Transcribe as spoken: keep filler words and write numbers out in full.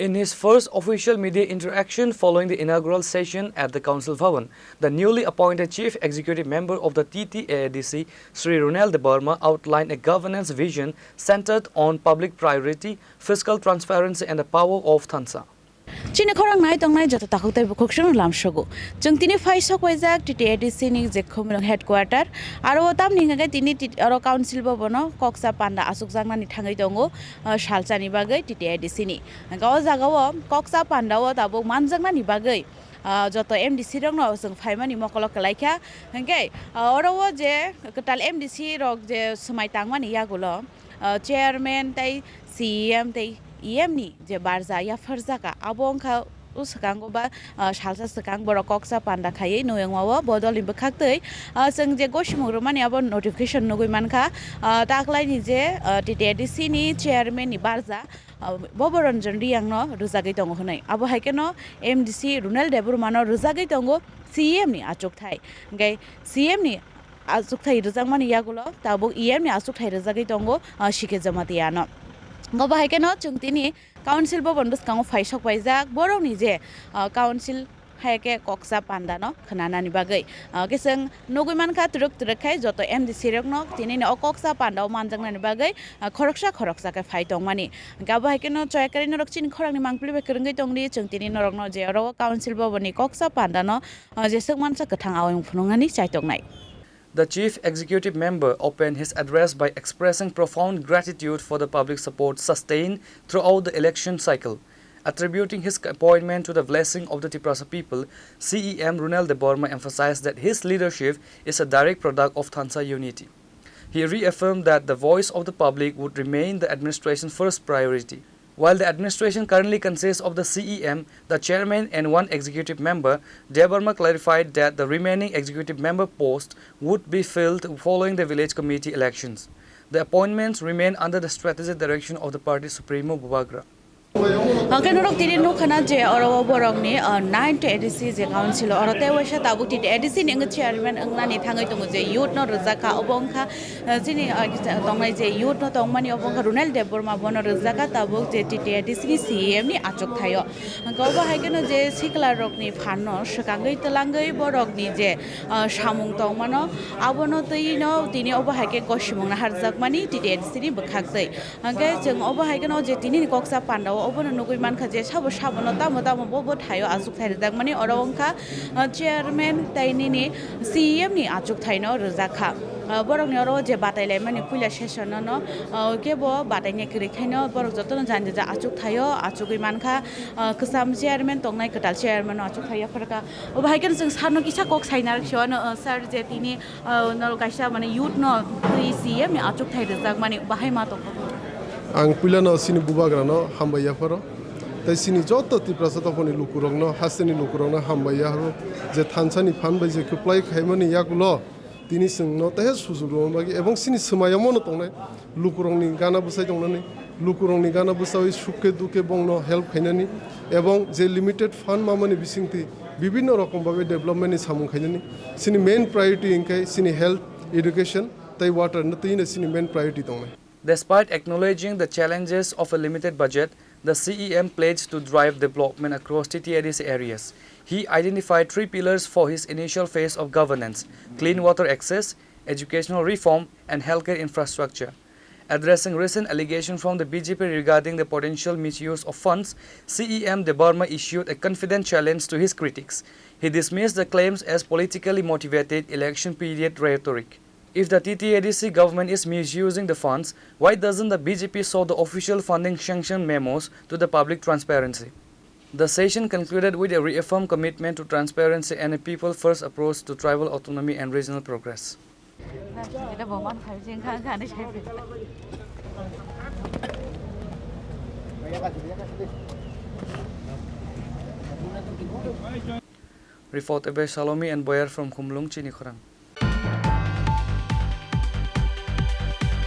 In his first official media interaction following the inaugural session at the Council Bhavan, the newly appointed Chief Executive Member of the T T A A D C, Shri Runel Debbarma, outlined a governance vision centered on public priority, fiscal transparency, and the power of Thansa. Chini khorang nai tongnai joto takhuk tei bukhuk songno lamsogo. Chwng tini phai sok paijak T T A D C ni je Khumulwng headquarter. Aro o tamni hwnka khe tini tit-, oro council bobono koksa panda achukjaknani thangwi tongo, ah, salsani bagwi T T A D C ni. Hwnka o jaga o koksa panda o tabuk manjaknani bagwi, ah, joto M D C rokno chwng phaimani mokolo kwlaikha. Hwnkhe, ah, oro o je kwtal M D C rok je swmai tangmani yagulo, ah, chairman tei C E M tei E M ni je barja yapharjaka, abo wngkha o swkango ba, ah, salsa swkang borok koksa panda khaiwi noyongmao bodolni bwkhaktwi, ah, chwng je gosimung rwmani abo notification nugwi mankha, ah, taklaini je, ah, T T A D C ni chairman ni barja, ah, Bobo Ranjan Riyang no rwjagwi tongo hwnwi. Abo hai kheno M D C Runel Debbarma no rwjagwi tongo C E M ni achukthai. Hwnkhe C E M ni achukthai rwjakmani yagulo tabuk E M ni achukthai rwjagwi tongo, ah, C K Jamatia no. Obo hai kheno chwng tini council bobono bwskango phai sok paijak borokni je, ah, council hai khe koksa panda no khwnanani bagwi. Ah, khe chwng nugwi mankha twrwk twrwk khai joto M D C rokno tini o koksa panda o manjaknani bagwi, ah, khoroksa khoroksa khe phai tongmani. Hwnkhe abo hai kheno choyakarino rok chini khorangni mangpili bai kwrwngwi tongdi chwng tini norokno je oro council bobono koksa panda no, ah, jeswk mansa kwthang awai phunuknani chaitongnai. The Chief Executive Member opened his address by expressing profound gratitude for the public support sustained throughout the election cycle. Attributing his appointment to the blessing of the Tiprasa people, C E M Runel Debbarma emphasized that his leadership is a direct product of Thansa unity. He reaffirmed that the voice of the public would remain the administration's first priority. While the administration currently consists of the C E M, the chairman, and one executive member, Debbarma clarified that the remaining executive member post would be filled following the village committee elections. The appointments remain under the strategic direction of the party supremo Bubagra. Hwnkhe norok tini nukha na je oro o borokni, uh, ninth A D C je council oro tei waisa tabuk T T A D C ni wngwi chairman wngnani thangwi tongo je youth no rwjak kha, obo wngkha, uh, chini, uh, tongnai je youth no tongmani obo wngkha Runel Debbarma, bono rwjak kha tabuk je T T A D C ni C E M ni achukthai o. Hwnkhe obo hai kheno je sikla rokni phan no swkangwi twlangwi borokni je, uh, samung tongmano abono twi no tini obo hai khe gosimung naharjakmani T T A D C ni bwkhaktwi. Hwnkhe chwng obo hai kheno je tini ni koksa panda o obono nugwi mankha je sabo sabono tamo tamo bo bo thaio achukthai rwjakmani oro wngkha, ah, chairman tei nini C E M ni achukthai no rwjak kha. Ah, borokni oro je batai laimani puila session no, no, ah, kebo batai ni kwrwi khaino borok jotono jani ja achukthaio achugwi mankha, ah, kwcham chairman tongnai kwtal chairman no achukthaio phorkha. Obo hai kheno chwng sir no kisa kok sai narwk sio ano, ah, sir je tini, ah, norok kaisa mane youth no twi C E M ni achukthai rwjakmani bahai ma tongkha. Ang puilano chini bubagrano hambai yapharo, tei chini joto Tiprasa dophani lukurokno, hasteni lukurokno hambai yapharo, je thansani phan bai je kwplai khaimani yagulo tini chwngno tehe sujuk rwma bagwi, ebong chini swmai omono tongnai lukurokni gana bwsai tongnani, lukurokni gana bwsaui sukhe dukhe bongno help khainani, ebong je limited fund mamani bisingtwi bibinno rokom babe development ni samung khainani. Chini main priority hwnkhe chini health, education tei water no twino chini main priority tongnai. Despite acknowledging the challenges of a limited budget, the C E M pledged to drive development across T T A D C areas. He identified three pillars for his initial phase of governance: clean water access, educational reform, and healthcare infrastructure. Addressing recent allegations from the B J P regarding the potential misuse of funds, C E M Debbarma issued a confident challenge to his critics. He dismissed the claims as politically motivated election period rhetoric. If the T T A D C government is misusing the funds, why doesn't the B J P show the official funding sanction memos to the public transparency? The session concluded with a reaffirmed commitment to transparency and a people-first approach to tribal autonomy and regional progress. Report by Salomi and Boyer from Khumulwng, Chini Khorang.